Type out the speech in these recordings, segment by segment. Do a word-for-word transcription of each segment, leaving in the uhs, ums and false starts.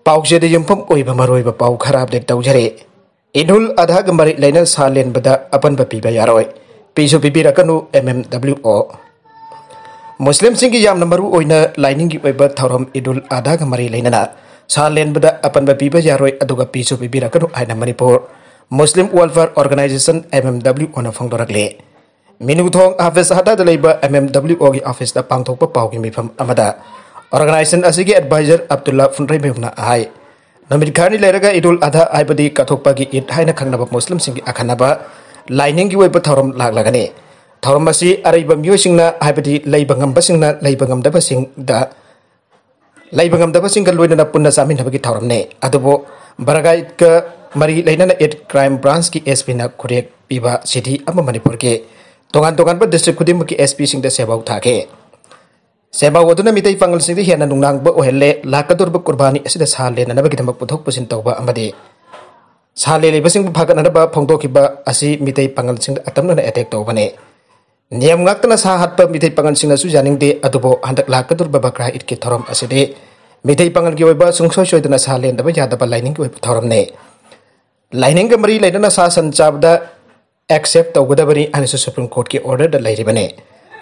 ꯄꯥꯎꯆꯦꯗ ꯌꯨꯝꯐꯝ ꯑꯣꯏꯕ ꯃꯔꯨꯑꯣꯏꯕ ꯄꯥꯎ ꯈꯔ ꯑꯞꯗꯦꯠ ꯇꯧꯖꯔꯤ꯫ ꯏꯗꯨꯜ ꯑꯙꯥꯒ ꯃꯔꯤ ꯂꯩꯅꯅ ꯁꯥ ꯂꯦꯟꯕꯗ ꯑꯄꯟꯕ ꯄꯤꯕ ꯌꯥꯔꯣꯏ, ꯄꯤꯁꯨ ꯄꯤꯕꯤꯔꯛꯀꯅꯨ, ꯑꯦꯝ ꯑꯦꯝ ꯗꯕ꯭ꯂꯤꯎ ꯑꯣ꯫ ꯃꯨꯁꯂꯤꯝꯁꯤꯡꯒꯤ ꯌꯥꯝꯅ ꯃꯔꯨ ꯑꯣꯏꯅ ꯂꯥꯏꯅꯤꯡꯒꯤ ꯑꯣꯏꯕ ꯊꯧꯔꯝ ꯏꯗꯨꯜ ꯑꯙꯥꯒ ꯃꯔꯤ ꯂꯩꯅꯅ ꯁꯥ ꯂꯦꯟꯕꯗ ꯑꯄꯟꯕ ꯄꯤꯕ ꯌꯥꯔꯣꯏ, ꯑꯗꯨꯒ ꯄꯤꯁꯨ ꯄꯤꯕꯤꯔꯛꯀꯅꯨ ꯍꯥꯏꯅ Manipur muslim welfare organization, M M W ꯑꯣꯅ ꯐꯣꯡꯗꯣꯔꯛꯂꯤ꯫ ꯃꯤꯅꯨꯊꯣꯡ ꯍꯥꯐꯤꯖ ꯍꯥꯇꯥꯗ ꯂꯩꯕ ꯑꯦꯝ ꯑꯦꯝ ꯗꯕ꯭ꯂꯤꯎ ꯑꯣꯒꯤ ꯑꯣꯐꯤꯁꯇ ꯄꯥꯡꯊꯣꯛꯄ ꯄꯥꯎꯒꯤ ꯃꯤꯐꯝ ꯑꯃꯗ ꯑꯣꯔꯒꯅꯥꯏꯖꯦꯁꯟ ꯑꯁꯤꯒꯤ ꯑꯦꯗꯚꯥꯏꯖꯔ ꯑꯕꯗꯨꯜꯂꯥ ꯐꯨꯟꯗ꯭ꯔꯩꯃꯌꯨꯝꯅ ꯍꯥꯏ, ꯅꯨꯃꯤꯠ ꯈꯔꯅꯤ ꯂꯩꯔꯒ ꯏꯗꯨꯜ ꯑꯙꯥ ꯍꯥꯏꯕꯗꯤ ꯀꯠꯊꯣꯛꯄꯒꯤ ꯏꯗ ꯍꯥꯏꯅ ꯈꯪꯅꯕ ꯃꯨꯁꯂꯤꯝꯁꯤꯡꯒꯤ ꯑꯈꯟꯅꯕ ꯂꯥꯏꯅꯤꯡꯒꯤ ꯑꯣꯏꯕ ꯊꯧꯔꯝ ꯂꯥꯛꯂꯒꯅꯤ꯫ ꯊꯧꯔꯝ ꯑꯁꯤ ꯑꯔꯩꯕ ꯃꯤꯑꯣꯏꯁꯤꯡꯅ, ꯍꯥꯏꯕꯗꯤ ꯂꯩꯕ ꯉꯝꯕꯁꯤꯡꯅ ꯂꯩꯕ ꯉꯝꯗꯕꯁꯤꯡꯗ, ꯂꯩꯕ ꯉꯝꯗꯕꯁꯤꯡꯒ ꯂꯣꯏꯅꯅ ꯄꯨꯟꯅ ꯆꯥꯃꯤꯟꯅꯕꯒꯤ ꯊꯧꯔꯝꯅꯤ꯫ ꯑꯗꯨꯕꯨ ꯕꯔꯒꯥꯏꯠꯀ ꯃꯔꯤ ꯂꯩꯅꯅ ꯏꯗ ꯀ꯭ꯔꯥꯏꯝ ꯕ꯭ꯔꯥꯟꯁꯀꯤ ꯑꯦꯁ ꯄꯤꯅ ꯈꯨꯔꯦꯛ ꯄꯤꯕ ꯁꯤꯗꯤ ꯑꯃ ꯃꯅꯤꯄꯨꯔꯒꯤ ꯇꯣꯉꯥꯟ ꯇꯣꯉꯥꯟꯕ ꯗꯤꯁꯇ꯭ꯔꯤꯛ ꯈꯨꯗꯤꯡꯃꯛꯀꯤ ꯑꯦꯁ ꯄꯤꯁꯤꯡꯗ ꯁꯦꯕꯥꯎ ꯊꯥꯈꯤ꯫ ꯁꯦꯕꯥꯎ ꯑꯗꯨꯅ ꯃꯤꯇꯩ ꯄꯥꯉꯜꯁꯤꯡꯗ ꯍꯦꯟꯅ ꯅꯨꯡꯅꯥꯡꯕ ꯑꯣꯏꯍꯜꯂꯦ꯫ ꯂꯥꯛꯀꯗꯧꯔꯤꯕ ꯀꯨꯔꯕꯥꯅꯤ ꯑꯁꯤꯗ ꯁꯥ ꯂꯦꯟꯅꯅꯕꯒꯤꯗꯃꯛ ꯄꯨꯊꯣꯛ ꯄꯨꯁꯤꯟ ꯇꯧꯕ ꯑꯃꯗꯤ ꯁꯥ ꯂꯦꯜꯂꯤꯕꯁꯤꯡꯕꯨ ꯐꯒꯠꯅꯅꯕ ꯐꯣꯡꯗꯣꯛꯈꯤꯕ ꯑꯁꯤ ꯃꯤꯇꯩ ꯄꯥꯉꯜꯁꯤꯡꯗ ꯑꯇꯝꯅꯅ ꯑꯦꯇꯦꯛ ꯇꯧꯕꯅꯤ꯫ ꯅꯤꯌꯝ ꯉꯥꯛꯇꯅ ꯁꯥ ꯍꯥꯠꯄ ꯃꯤꯇꯩ ꯄꯥꯉꯜꯁꯤꯡꯅꯁꯨ ꯌꯥꯅꯤꯡꯗꯦ, ꯑꯗꯨꯕꯨ ꯍꯟꯗꯛ ꯂꯥꯛꯀꯗꯧꯔꯤꯕ ꯕꯀ꯭ꯔꯥ ꯏꯗꯀꯤ ꯊꯧꯔꯝ ꯑꯁꯤꯗꯤ ꯃꯤꯇꯩ ꯄꯥꯉꯜꯒꯤ ꯑꯣꯏꯕ ꯁꯨꯡꯁꯣꯏ ꯁꯣꯏꯗꯅ ꯁꯥ ꯂꯦꯟꯗꯕ ꯌꯥꯗꯕ ꯂꯥꯏꯅꯤꯡꯒꯤ ꯑꯣꯏꯕ ꯊꯧꯔꯝꯅꯤ꯫ ꯂꯥꯏꯅꯤꯡꯒ ꯃꯔꯤ ꯂꯩꯅꯅ ꯁꯥ ꯁꯟ ꯆꯥꯕꯗ ꯑꯦꯛꯁꯦꯞ ꯇꯧꯒꯗꯕꯅꯤ ꯍꯥꯏꯅꯁꯨ ꯁꯨꯄ꯭ꯔꯤꯝ ꯀꯣꯔꯠꯀꯤ ꯑꯣꯔꯗꯔꯗ ꯂꯩꯔꯤꯕꯅꯤ꯫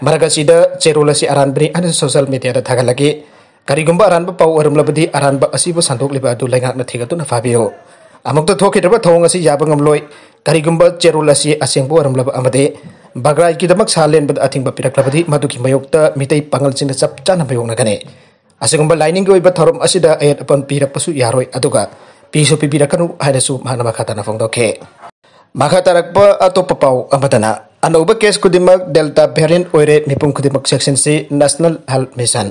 ꯃꯔꯛ ꯑꯁꯤꯗ ꯆꯦꯔꯣꯜ ꯑꯁꯤ ꯑꯔꯥꯟꯕꯅꯤ ꯍꯥꯏꯅꯁꯨ ꯁꯣꯁꯤꯌꯦꯜ ꯃꯤꯗꯤꯌꯥꯗ ꯊꯥꯒꯠꯂꯛꯈꯤ꯫ ꯀꯔꯤꯒꯨꯝꯕ ꯑꯔꯥꯟꯕ ꯄꯥꯎ ꯑꯣꯏꯔꯝꯂꯕꯗꯤ ꯑꯔꯥꯟꯕ ꯑꯁꯤꯕꯨ ꯁꯟꯗꯣꯛꯂꯤꯕ ꯑꯗꯨ ꯂꯩꯉꯥꯛꯅ ꯊꯤꯒꯠꯇꯨꯅ ꯐꯥꯕꯤꯌꯨ꯫ ꯑꯃꯨꯛꯇ ꯊꯣꯛꯈꯤꯗ꯭ꯔꯕ ꯊꯧꯑꯣꯡ ꯑꯁꯤ ꯌꯥꯕ ꯉꯝꯂꯣꯏ꯫ ꯀꯔꯤꯒꯨꯝꯕ ꯆꯦꯔꯣꯜ ꯑꯁꯤ ꯑꯁꯦꯡꯕ ꯑꯣꯏꯔꯝꯂꯕ ꯑꯃꯗꯤ ꯕꯒ꯭ꯔꯥꯏꯠꯀꯤꯗꯃꯛ ꯁꯥ ꯂꯦꯟꯕꯗ ꯑꯊꯤꯡꯕ ꯄꯤꯔꯛꯂꯕꯗꯤ ꯃꯗꯨꯒꯤ ꯃꯥꯌꯣꯛꯇ ꯃꯤꯇꯩ ꯄꯥꯉꯜꯁꯤꯡꯅ ꯆꯞ ꯆꯥꯅ ꯃꯥꯌꯣꯛꯅꯒꯅꯤ꯫ ꯑꯁꯤꯒꯨꯝꯕ ꯂꯥꯏꯅꯤꯡꯒꯤ ꯑꯣꯏꯕ ꯊꯧꯔꯝ ꯑꯁꯤꯗ ꯑꯌꯦꯠ ꯑꯄꯟ ꯄꯤꯔꯛꯄꯁꯨ ꯌꯥꯔꯣꯏ, ꯑꯗꯨꯒ ꯄꯤꯁꯨ ꯄꯤꯕꯤꯔꯛꯀꯅꯨ ꯍꯥꯏꯅꯁꯨ ꯃꯍꯥꯛꯅ ꯃꯈꯥ ꯇꯥꯅ ꯐꯣꯡꯗꯣꯛꯈꯤ꯫ ꯃꯈꯥ ꯇꯥꯔꯛꯄ ꯑꯇꯣꯞꯄ ꯄꯥꯎ ꯑꯃꯗꯅ, ꯑꯅꯧꯕ ꯀꯦꯁ ꯈꯨꯗꯤꯡꯃꯛ ꯗꯦꯜꯇꯥ ꯚꯦꯔꯤꯌꯟ ꯑꯣꯏꯔꯦ, ꯃꯤꯄꯨꯝ ꯈꯨꯗꯤꯡꯃꯛ ꯆꯦꯛꯁꯤꯟꯁꯤ, ꯅꯦꯁꯅꯦꯜ ꯍꯦꯜꯊ ꯃꯤꯁꯟ꯫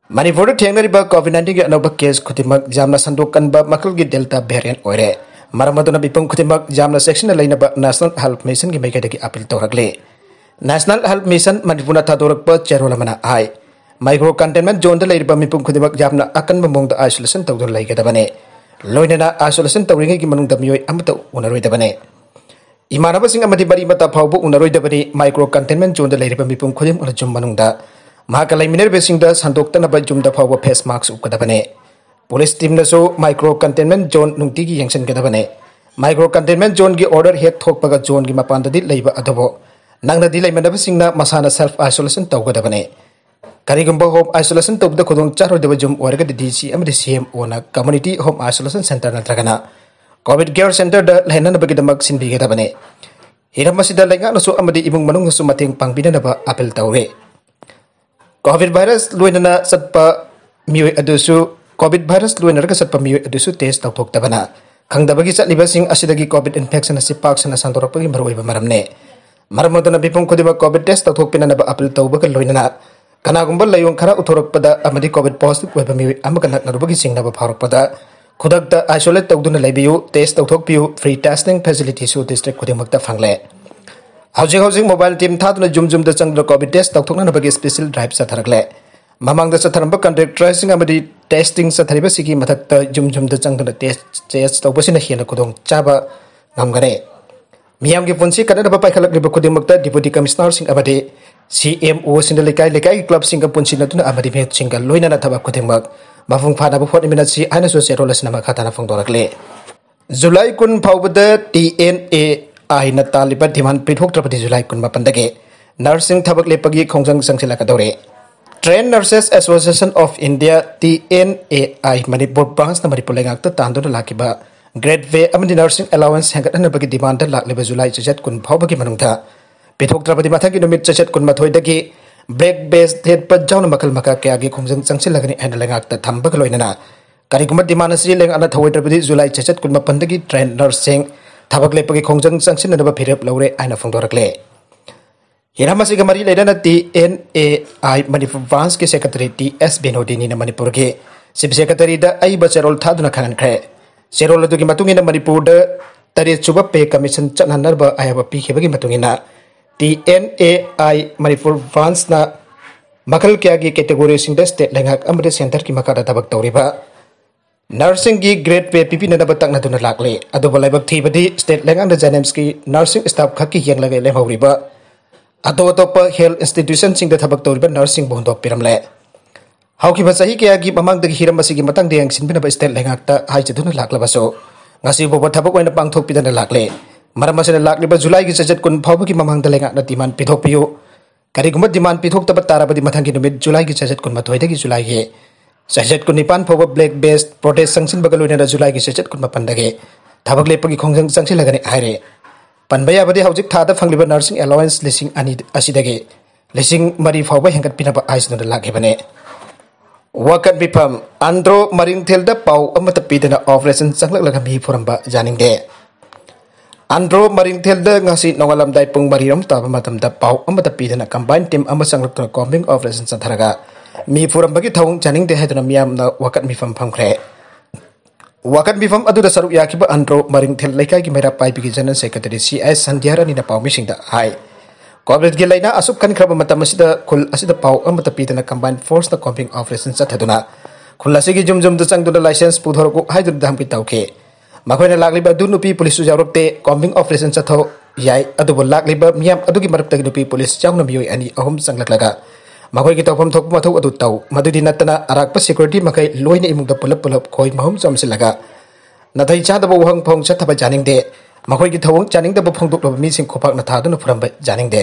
ꯃꯅꯤꯄꯨꯔꯗ ꯊꯦꯡꯅꯔꯤꯕ ꯀꯣꯚꯤꯗ ꯅꯥꯏꯟꯇꯤꯟꯒꯤ ꯑꯅꯧꯕ ꯀꯦꯁ ꯈꯨꯗꯤꯡꯃꯛ ꯌꯥꯝꯅ ꯁꯟꯗꯣꯛꯀꯟꯕ ꯃꯈꯜꯒꯤ ꯗꯦꯜꯇꯥ ꯚꯦꯔꯤꯌꯟ ꯑꯣꯏꯔꯦ꯫ ꯃꯔꯝ ꯑꯗꯨꯅ ꯃꯤꯄꯨꯝ ꯈꯨꯗꯤꯡꯃꯛ ꯌꯥꯝꯅ ꯆꯦꯛꯁꯤꯟꯅ ꯂꯩꯅꯕ ꯅꯦꯁꯅꯦꯜ ꯍꯦꯜꯊ ꯃꯤꯁꯟꯒꯤ ꯃꯥꯏꯀꯩꯗꯒꯤ ꯑꯄꯤꯜ ꯇꯧꯔꯛꯂꯤ꯫ ꯅꯦꯁꯅꯦꯜ ꯍꯦꯜꯊ ꯃꯤꯁꯟ ꯃꯅꯤꯄꯨꯔꯅ ꯊꯥꯗꯣꯔꯛꯄ ꯆꯦꯔꯣꯜ ꯑꯃꯅ ꯍꯥꯏ, ꯃꯥꯏꯀ꯭ꯔꯣ ꯀꯟꯇꯦꯟꯃꯦꯟ ꯖꯣꯟꯗ ꯂꯩꯔꯤꯕ ꯃꯤꯄꯨꯝ ꯈꯨꯗꯤꯡꯃꯛ ꯌꯥꯝꯅ ꯑꯀꯟꯕ ꯃꯑꯣꯡꯗ ꯑꯥꯏꯁꯣꯂꯦꯁꯟ ꯇꯧꯗꯨꯅ ꯂꯩꯒꯗꯕꯅꯤ꯫ ꯂꯣꯏꯅꯅ ꯑꯥꯏꯁꯣꯂꯦꯁꯟ ꯇꯧꯔꯤꯉꯩꯒꯤ ꯃꯅꯨꯡꯗ ꯃꯤꯑꯣꯏ ꯑꯃꯠꯇ ꯎꯅꯔꯣꯏꯗꯕꯅꯤ꯫ ꯏꯃꯥꯟꯅꯕꯁꯤꯡ ꯑꯃꯗꯤ ꯃꯔꯤ ꯃꯇꯥ ꯐꯥꯎꯕ ꯎꯅꯔꯣꯏꯗꯕꯅꯤ꯫ ꯃꯥꯏꯀ꯭ꯔꯣ ꯀꯟꯇꯦꯟꯃꯦꯟ ꯖꯣꯟꯗ ꯂꯩꯔꯤꯕ ꯃꯤꯄꯨꯝ ꯈꯨꯗꯤꯡꯃꯛꯅ ꯌꯨꯝ ꯃꯅꯨꯡꯗ ꯃꯍꯥꯛꯀ ꯂꯩꯃꯤꯟꯅꯔꯤꯕꯁꯤꯡꯗ ꯁꯟꯗꯣꯛꯇꯅꯕ ꯌꯨꯝꯗ ꯐꯥꯎꯕ ꯐꯦꯁ ꯃꯥꯛꯁ ꯎꯞꯀꯗꯕꯅꯤ꯫ ꯄꯨꯂꯤꯁ ꯇꯤꯝꯅꯁꯨ ꯃꯥꯏꯀ꯭ꯔꯣ ꯀꯟꯇꯦꯟꯃꯦꯟ ꯖꯣꯟ ꯅꯨꯡꯇꯤꯒꯤ ꯌꯦꯡꯁꯤꯟꯒꯗꯕꯅꯤ꯫ ꯃꯥꯏꯀ꯭ꯔꯣ ꯀꯟꯇꯦꯟꯃꯦꯟ ꯖꯣꯟꯒꯤ ꯑꯣꯔꯗꯔ ꯍꯦꯛ ꯊꯣꯛꯄꯒ ꯖꯣꯟꯒꯤ ꯃꯄꯥꯟꯗꯗꯤ ꯂꯩꯕ ꯑꯗꯨꯕꯨ ꯅꯛꯅꯗꯤ ꯂꯩꯃꯤꯟꯅꯕꯁꯤꯡꯅ ꯃꯁꯥꯅ ꯁꯦꯜꯐ ꯑꯥꯏꯁꯣꯂꯦꯁꯟ ꯇꯧꯒꯗꯕꯅꯤ꯫ ꯀꯔꯤꯒꯨꯝꯕ ꯍꯣꯝ ꯑꯥꯏꯁꯣꯂꯦꯁꯟ ꯇꯧꯕꯗ ꯈꯨꯗꯣꯡ ꯆꯥꯔꯣꯏꯗꯕ ꯌꯨꯝ ꯑꯣꯏꯔꯒꯗꯤ ꯗꯤ ꯁꯤ ꯑꯃꯗꯤ ꯁꯤ ꯑꯦꯝ ꯑꯣꯅ ꯀꯝꯃ꯭ꯌꯨꯅꯤꯇꯤ ꯍꯣꯝ ꯑꯥꯏꯁꯣꯂꯦꯁꯟ ꯁꯦꯟꯇꯔ ꯅꯠꯇ꯭ꯔꯒꯅ ꯀꯣꯚꯤꯗ ꯀꯦꯌꯔ ꯁꯦꯟꯇꯔꯗ ꯂꯩꯍꯟꯅꯕꯒꯤꯗꯃꯛ ꯁꯤꯟꯕꯤꯒꯗꯕꯅꯤ꯫ ꯍꯤꯔꯝ ꯑꯁꯤꯗ ꯂꯩꯉꯥꯛꯅꯁꯨ ꯑꯃꯗꯤ ꯏꯃꯨꯡ ꯃꯅꯨꯡꯅꯁꯨ ꯃꯇꯦꯡ ꯄꯥꯡꯕꯤꯅꯅꯕ ꯑꯥꯄꯤꯜ ꯇꯧꯔꯤ꯫ ꯀꯣꯚꯤꯗ ꯚꯥꯏꯔꯁ ꯂꯣꯏꯅꯅ ꯆꯠꯄ ꯃꯤꯑꯣꯏ ꯑꯗꯨꯁꯨ ꯀꯣꯚꯤꯗ ꯚꯥꯏꯔꯁ ꯂꯣꯏꯅꯔꯒ ꯆꯠꯄ ꯃꯤꯑꯣꯏ ꯑꯗꯨꯁꯨ ꯇꯦꯁ ꯇꯧꯊꯣꯛꯇꯕꯅ ꯈꯪꯗꯕꯒꯤ ꯆꯠꯂꯤꯕꯁꯤꯡ ꯑꯁꯤꯗꯒꯤ ꯀꯣꯚꯤꯗ ꯏꯟꯐꯦꯛꯁꯟ ꯑꯁꯤ ꯄꯥꯛ ꯁꯟꯅ ꯁꯟꯗꯣꯔꯛꯄꯒꯤ ꯃꯔꯨꯑꯣꯏꯕ ꯃꯔꯝꯅꯤ꯫ ꯃꯔꯝ ꯑꯗꯨꯅ ꯃꯤꯄꯨꯝ ꯈꯨꯗꯤꯡꯃꯛ ꯀꯣꯚꯤꯗ ꯇꯦꯁ ꯇꯧꯊꯣꯛꯄꯤꯅꯅꯕ ꯑꯥꯄꯤꯜ ꯇꯧꯕꯒ ꯂꯣꯏꯅꯅ ꯀꯅꯥꯒꯨꯝꯕ ꯂꯥꯏꯑꯣꯡ ꯈꯔ ꯎꯠꯊꯣꯔꯛꯄꯗ ꯑꯃꯗꯤ ꯀꯣꯚꯤꯗ ꯄꯣꯖꯤꯇꯤꯚ ꯑꯣꯏꯕ ꯃꯤꯑꯣꯏ ꯑꯃꯒ ꯅꯛꯅꯔꯨꯕꯒꯤ ꯆꯤꯡꯅꯕ ꯐꯥꯎꯔꯛꯄꯗ ꯈꯨꯗꯛꯇ ꯑꯥꯏꯁꯣꯂꯦꯠ ꯇꯧꯗꯨꯅ ꯂꯩꯕꯤꯌꯨ, ꯇꯦꯁ ꯇꯧꯊꯣꯛꯄꯤꯌꯨ꯫ ꯐ꯭ꯔꯤ ꯇꯦꯁꯇꯤꯡ ꯐꯦꯁꯤꯂꯤꯇꯤꯁꯨ ꯗꯤꯁꯇ꯭ꯔꯤꯛ ꯈꯨꯗꯤꯡꯃꯛꯇ ꯐꯪꯂꯦ꯫ ꯍꯧꯖꯤꯛ ꯍꯧꯖꯤꯛ ꯃꯣꯕꯥꯏꯜ ꯇꯤꯝ ꯊꯥꯗꯨꯅ ꯌꯨꯝ ꯌꯨꯝꯗ ꯆꯪꯗꯨꯅ ꯀꯣꯚꯤꯗ ꯇꯦꯁ ꯇꯧꯊꯣꯛꯅꯅꯕꯒꯤ ꯁ꯭ꯄꯦꯁꯤꯌꯦꯜ ꯗ꯭ꯔꯥꯏꯚ ꯆꯠꯊꯔꯛꯂꯦ꯫ ꯃꯃꯥꯡꯗ ꯆꯠꯊꯔꯝꯕ ꯀꯟꯇ꯭ꯔꯦꯛ ꯇ꯭ꯔꯦꯁꯤꯡ ꯑꯃꯗꯤ ꯇꯦꯁꯇꯤꯡ ꯆꯠꯊꯔꯤꯕꯁꯤꯒꯤ ꯃꯊꯛꯇ ꯌꯨꯝ ꯌꯨꯝꯗ ꯆꯪꯗꯨꯅ ꯇꯦꯁ ꯇꯦꯁ ꯇꯧꯕꯁꯤꯅ ꯍꯦꯟꯅ ꯈꯨꯗꯣꯡ ꯆꯥꯕ ꯉꯝꯒꯅꯤ꯫ ꯃꯤꯌꯥꯝꯒꯤ ꯄꯨꯟꯁꯤ ꯀꯟꯅꯅꯕ ꯄꯥꯏꯈꯠꯂꯛꯂꯤꯕ ꯈꯨꯗꯤꯡꯃꯛꯇ ꯗꯤꯄꯨꯇꯤ ꯀꯃꯤꯁꯅꯔꯁꯤꯡ ꯑꯃꯗꯤ ꯁꯤ ꯑꯦꯝ ꯑꯣꯁꯤꯡꯅ ꯂꯩꯀꯥꯏ ꯂꯩꯀꯥꯏꯒꯤ ꯀ꯭ꯂꯕꯁꯤꯡꯒ ꯄꯨꯟꯁꯤꯟꯅꯗꯨꯅ ꯑꯃꯗꯤ ꯃꯤꯍꯨꯠꯁꯤꯡꯒ ꯂꯣꯏꯅꯅ ꯊꯕꯛ ꯈꯨꯗꯤꯡꯃꯛ ꯃꯄꯨꯡ ꯐꯥꯅꯕ ꯍꯣꯠꯅꯃꯤꯟꯅꯁꯤ ꯍꯥꯏꯅꯁꯨ ꯆꯦꯔꯣꯜ ꯑꯁꯤꯅ ꯃꯈꯥ ꯇꯥꯅ ꯐꯣꯡꯗꯣꯔꯛꯂꯤ꯫ ꯖꯨꯂꯥꯏ ꯀꯨꯟ ꯐꯥꯎꯕꯗ ꯇꯤ ꯑꯦꯟ ꯑꯦ ꯑꯥꯏꯅ ꯇꯥꯜꯂꯤꯕ ꯗꯤꯃꯥꯟ ꯄꯤꯊꯣꯛꯇ꯭ꯔꯕꯗꯤ ꯖꯨꯂꯥꯏ ꯀꯨꯟ ꯃꯥꯄꯟꯗꯒꯤ ꯅꯔꯁꯁꯤꯡ ꯊꯕꯛ ꯂꯦꯞꯄꯒꯤ ꯈꯣꯡꯖꯪ ꯆꯪꯁꯤꯜꯂꯛꯀꯗꯧꯔꯦ꯫ Trained nurses association of India, T N A I, Manipur ꯕ꯭ꯔꯥꯟꯁꯅ ꯃꯅꯤꯄꯨꯔ ꯂꯩꯉꯥꯛꯇ ꯇꯥꯟꯗꯨꯅ ꯂꯥꯛꯈꯤꯕ ꯒ꯭ꯔꯦꯗ ꯄꯦ ꯑꯃꯗꯤ ꯅꯔꯁꯤꯡ ꯑꯦꯂꯥꯋꯦꯟꯁ ꯍꯦꯟꯒꯠꯍꯟꯅꯕꯒꯤ ꯗꯤꯃꯥꯟꯗ ꯂꯥꯛꯂꯤꯕ ꯖꯨꯂꯥꯏ ꯆꯩꯆꯠ ꯀꯨꯟ ꯐꯥꯎꯕꯒꯤ ꯃꯅꯨꯡꯗ ꯄꯤꯊꯣꯛꯇ꯭ꯔꯕꯗꯤ ꯃꯊꯪꯒꯤ ꯅꯨꯃꯤꯠ ꯆꯩꯆꯠ ꯀꯨꯟꯃꯥꯊꯣꯏꯗꯒꯤ ꯕ꯭ꯂꯦꯛ ꯕꯦꯖ ꯊꯦꯠꯄ ꯌꯥꯎꯅ ꯃꯈꯜ ꯃꯈꯥ ꯀꯌꯥꯒꯤ ꯈꯣꯡꯖꯪ ꯆꯪꯁꯤꯜꯂꯒꯅꯤ ꯍꯥꯏꯅ ꯂꯩꯉꯥꯛꯇ ꯊꯝꯕꯒ ꯂꯣꯏꯅꯅ ꯀꯔꯤꯒꯨꯝꯕ ꯗꯤꯃꯥꯟ ꯑꯁꯤ ꯂꯩꯉꯥꯛꯅ ꯊꯧꯑꯣꯏꯗ꯭ꯔꯕꯗꯤ ꯖꯨꯂꯥꯏ ꯆꯩꯆꯠ ꯀꯨꯟꯃꯥꯄꯟꯗꯒꯤ ꯇ꯭ꯔꯦꯟ ꯅꯔꯁꯁꯤꯡ ꯊꯕꯛ ꯂꯦꯞꯄꯒꯤ ꯈꯣꯡꯖꯪ ꯆꯪꯁꯤꯟꯅꯅꯕ ꯐꯤꯔꯦꯞ ꯂꯧꯔꯦ ꯍꯥꯏꯅ ꯐꯣꯡꯗꯣꯔꯛꯂꯦ꯫ ꯍꯤꯔꯝ ꯑꯁꯤꯒ ꯃꯔꯤ ꯂꯩꯅꯅ T N A I Manipur ꯕ꯭ꯔꯥꯟꯁꯀꯤ ꯁꯦꯀ꯭ꯔꯦꯇꯔꯤ ꯇꯤ ꯑꯦꯁ ꯕꯤꯅꯣꯗꯤꯅꯤꯅ ꯃꯅꯤꯄꯨꯔꯒꯤ ꯆꯤꯐ ꯁꯦꯀ꯭ꯔꯦꯇꯔꯤꯗ ꯑꯏꯕ ꯆꯦꯔꯣꯜ ꯊꯥꯗꯨꯅ ꯈꯪꯍꯟꯈ꯭ꯔꯦ꯫ ꯆꯦꯔꯣꯜ ꯑꯗꯨꯒꯤ ꯃꯇꯨꯡ ꯏꯟꯅ ꯃꯅꯤꯄꯨꯔꯗ ꯇꯔꯦꯠ ꯁꯨꯕ ꯄꯦ ꯀꯃꯤꯁꯟ ꯆꯠꯍꯟꯅꯕ ꯑꯌꯥꯕ ꯄꯤꯈꯤꯕꯒꯤ ꯃꯇꯨꯡ ꯏꯟꯅ T N A I Manipur ꯕ꯭ꯔꯥꯟꯁꯅ ꯃꯈꯜ ꯀꯌꯥꯒꯤ ꯀꯦꯇꯦꯒꯣꯔꯤꯁꯤꯡꯗ ꯁ꯭ꯇꯦꯠ ꯂꯩꯉꯥꯛ ꯑꯃꯗꯤ ꯁꯦꯟꯇꯔꯒꯤ ꯃꯈꯥꯗ ꯊꯕꯛ ꯇꯧꯔꯤꯕ ꯅꯔꯁꯁꯤꯡꯒꯤ ꯒ꯭ꯔꯦꯗ ꯄꯦ ꯄꯤꯕꯤꯅꯅꯕ ꯇꯛꯅꯗꯨꯅ ꯂꯥꯛꯂꯤ꯫ ꯑꯗꯨꯕꯨ ꯂꯥꯏꯕꯛ ꯊꯤꯕꯗꯤ ꯁ꯭ꯇꯦꯠ ꯂꯩꯉꯥꯛꯅ ꯖꯦꯅꯤꯝꯁꯀꯤ ꯅꯔꯁꯤꯡ ꯁ꯭ꯇꯥꯐ ꯈꯛꯀꯤ ꯌꯦꯡꯂꯒ ꯂꯦꯝꯍꯧꯔꯤꯕ ꯑꯇꯣꯞ ꯑꯇꯣꯞꯄ ꯍꯦꯜꯊ ꯏꯟꯁꯇꯤꯇ꯭ꯌꯨꯁꯟꯁꯤꯡꯗ ꯊꯕꯛ ꯇꯧꯔꯤꯕ ꯅꯔꯁꯁꯤꯡꯕꯨ ꯍꯨꯟꯗꯣꯛꯄꯤꯔꯝꯂꯦ꯫ ꯍꯧꯈꯤꯕ ꯆꯍꯤ ꯀꯌꯥꯒꯤ ꯃꯃꯥꯡꯗꯒꯤ ꯍꯤꯔꯝ ꯑꯁꯤꯒꯤ ꯃꯇꯥꯡꯗ ꯌꯦꯡꯁꯤꯟꯕꯤꯅꯕ state ꯂꯩꯉꯥꯛꯇ ꯍꯥꯏꯖꯗꯨꯅ ꯂꯥꯛꯂꯕꯁꯨ, ꯉꯁꯤ ꯐꯥꯎꯕ ꯊꯕꯛ ꯑꯣꯏꯅ ꯄꯥꯡꯊꯣꯛꯄꯤꯗꯅ ꯂꯥꯛꯂꯦ꯫ ꯃꯔꯝ ꯑꯁꯤꯅ, ꯂꯥꯛꯂꯤꯕ ꯖꯨꯂꯥꯏꯒꯤ ꯆꯩꯆꯠ ꯀꯨꯟ ꯐꯥꯎꯕꯒꯤ ꯃꯃꯥꯡꯗ ꯂꯩꯉꯥꯛꯅ demand ꯄꯤꯊꯣꯛꯄꯤꯌꯨ꯫ ꯀꯔꯤꯒꯨꯝꯕ demand ꯄꯤꯊꯣꯛꯇꯕ ꯇꯥꯔꯕꯗꯤ, ꯃꯊꯪꯒꯤ ꯅꯨꯃꯤꯠ ꯖꯨꯂꯥꯏꯒꯤ ꯆꯩꯆꯠ ꯀꯨꯟꯃꯥꯊꯣꯏꯗꯒꯤ ꯖꯨꯂꯥꯏꯒꯤ ꯆꯩꯆꯠ ꯀꯨꯟꯅꯤꯄꯥꯟ ꯐꯥꯎꯕ black based protest ꯆꯪꯁꯤꯟꯕꯒ ꯂꯣꯏꯅꯅ ꯖꯨꯂꯥꯏꯒꯤ ꯆꯩꯆꯠ ꯀꯨꯟꯃꯥꯄꯟꯗꯒꯤ ꯊꯕꯛ ꯂꯦꯞꯄꯒꯤ ꯈꯣꯡꯖꯪ ꯆꯪꯁꯤꯜꯂꯒꯅꯤ ꯍꯥꯏꯔꯦ꯫ ꯄꯟꯕ ꯌꯥꯕꯗꯤ, ꯍꯧꯖꯤꯛ ꯊꯥꯗ ꯐꯪꯂꯤꯕ nursing allowance ꯂꯤꯁꯤꯡ ꯑꯅꯤ ꯑꯁꯤꯗꯒꯤ ꯂꯤꯁꯤꯡ ꯃꯔꯤ ꯐꯥꯎꯕ ꯍꯦꯟꯒꯠꯄꯤꯅꯕ ꯍꯥꯏꯖꯗꯨꯅ ꯂꯥꯛꯈꯤꯕꯅꯦ꯫ ꯋꯥꯀꯠ ꯃꯤꯐꯝ: ꯑꯟꯗ꯭ꯔꯣ ꯃꯔꯤꯡꯊꯦꯜꯗ ꯄꯥꯎ ꯑꯃꯠꯇ ꯄꯤꯗꯅ operation ꯆꯪꯂꯛꯂꯒ ꯃꯤ ꯐꯨꯔꯝꯕ ꯌꯥꯅꯤꯡꯗꯦ꯫ ꯑꯟꯗ꯭ꯔꯣ ꯃꯔꯤꯡꯊꯦꯜꯗ ꯉꯁꯤ ꯅꯣꯡꯉꯥꯜꯂꯝꯗꯥꯏ ꯄꯨꯡ ꯃꯔꯤꯔꯣꯝ ꯇꯥꯕ ꯃꯇꯝꯗ ꯄꯥꯎ ꯑꯃꯠꯇ ꯄꯤꯗꯅ combine team ꯑꯃ ꯆꯪꯂꯛꯇꯨꯅ combing operation ꯆꯠꯊꯔꯒ ꯃꯤ ꯐꯨꯔꯝꯕꯒꯤ ꯊꯧꯑꯣꯡ ꯌꯥꯅꯤꯡꯗꯦ ꯍꯥꯏꯗꯨꯅ ꯃꯤꯌꯥꯝꯅ ꯋꯥꯀꯠ ꯃꯤꯐꯝ ꯐꯝꯈ꯭ꯔꯦ꯫ ꯋꯥꯀꯠ ꯃꯤꯐꯝ ꯑꯗꯨꯗ ꯁꯔꯨꯛ ꯌꯥꯈꯤꯕ ꯑꯟꯗ꯭ꯔꯣ ꯃꯔꯤꯡꯊꯦꯜ ꯂꯩꯀꯥꯏꯒꯤ ꯃꯩꯔꯥ ꯄꯥꯏꯕꯤꯒꯤ general secretary ꯁꯤ ꯑꯥꯏ ꯁꯟꯙ꯭ꯌꯥꯔꯥꯅꯤꯅ ꯄꯥꯎꯃꯤꯁꯤꯡꯗ ꯍꯥꯏ, COVID ꯀꯤ ꯂꯥꯏꯅꯥ ꯑꯁꯨꯛ ꯀꯟꯈ꯭ꯔꯕ ꯃꯇꯝ ꯑꯁꯤꯗ ꯈꯨꯜ ꯑꯁꯤꯗ ꯄꯥꯎ ꯑꯃꯠꯇ ꯄꯤꯗꯅ combine force ꯅ combing operation ꯆꯠꯊꯗꯨꯅ ꯈꯨꯜ ꯑꯁꯤꯒꯤ ꯌꯨꯝ ꯌꯨꯝꯗ ꯆꯪꯗꯨꯅ license ꯄꯨꯊꯣꯔꯛꯎ ꯍꯥꯏꯗꯨꯅ ꯙꯝꯀꯤ ꯇꯧꯈꯤ꯫ ꯃꯈꯣꯏꯅ ꯂꯥꯛꯂꯤꯕ ꯑꯗꯨ ꯅꯨꯄꯤ ꯄꯨꯂꯤꯁꯁꯨ ꯌꯥꯎꯔꯛꯇꯦ꯫ Combing operation ꯆꯠꯊꯧ ꯌꯥꯏ, ꯑꯗꯨꯕꯨ ꯂꯥꯛꯂꯤꯕ ꯃꯤꯌꯥꯝ ꯑꯗꯨꯒꯤ ꯃꯔꯛꯇꯒꯤ ꯅꯨꯄꯤ ꯄꯨꯂꯤꯁ ꯌꯥꯎꯅ ꯃꯤꯑꯣꯏ ꯑꯅꯤ ꯑꯍꯨꯝ ꯆꯪꯂꯛꯂꯒ ꯃꯈꯣꯏꯒꯤ ꯇꯧꯐꯝ ꯊꯣꯛꯄ ꯃꯊꯧ ꯑꯗꯨ ꯇꯧ꯫ ꯃꯗꯨꯗꯤ ꯅꯠꯇꯅ ꯑꯔꯥꯛꯄ security ꯃꯈꯩ ꯂꯣꯏꯅ ꯏꯃꯨꯡꯗ ꯄꯨꯂꯞ ꯄꯨꯂꯞ ꯈꯣꯏ ꯃꯍꯨꯝ ꯆꯣꯝꯁꯤꯜꯂꯒ ꯅꯥꯇꯩ ꯆꯥꯗꯕ ꯋꯥꯍꯪ ꯐꯥꯎ ꯆꯠꯊꯕ ꯌꯥꯅꯤꯡꯗꯦ꯫ ꯃꯈꯣꯏꯒꯤ ꯊꯧꯑꯣꯡ ꯌꯥꯅꯤꯡꯗꯕ ꯐꯣꯡꯗꯣꯛꯂꯕ ꯃꯤꯁꯤꯡ ꯈꯨꯄꯥꯛꯅ ꯊꯥꯗꯨꯅ ꯐꯨꯔꯝꯕ ꯌꯥꯅꯤꯡꯗꯦ꯫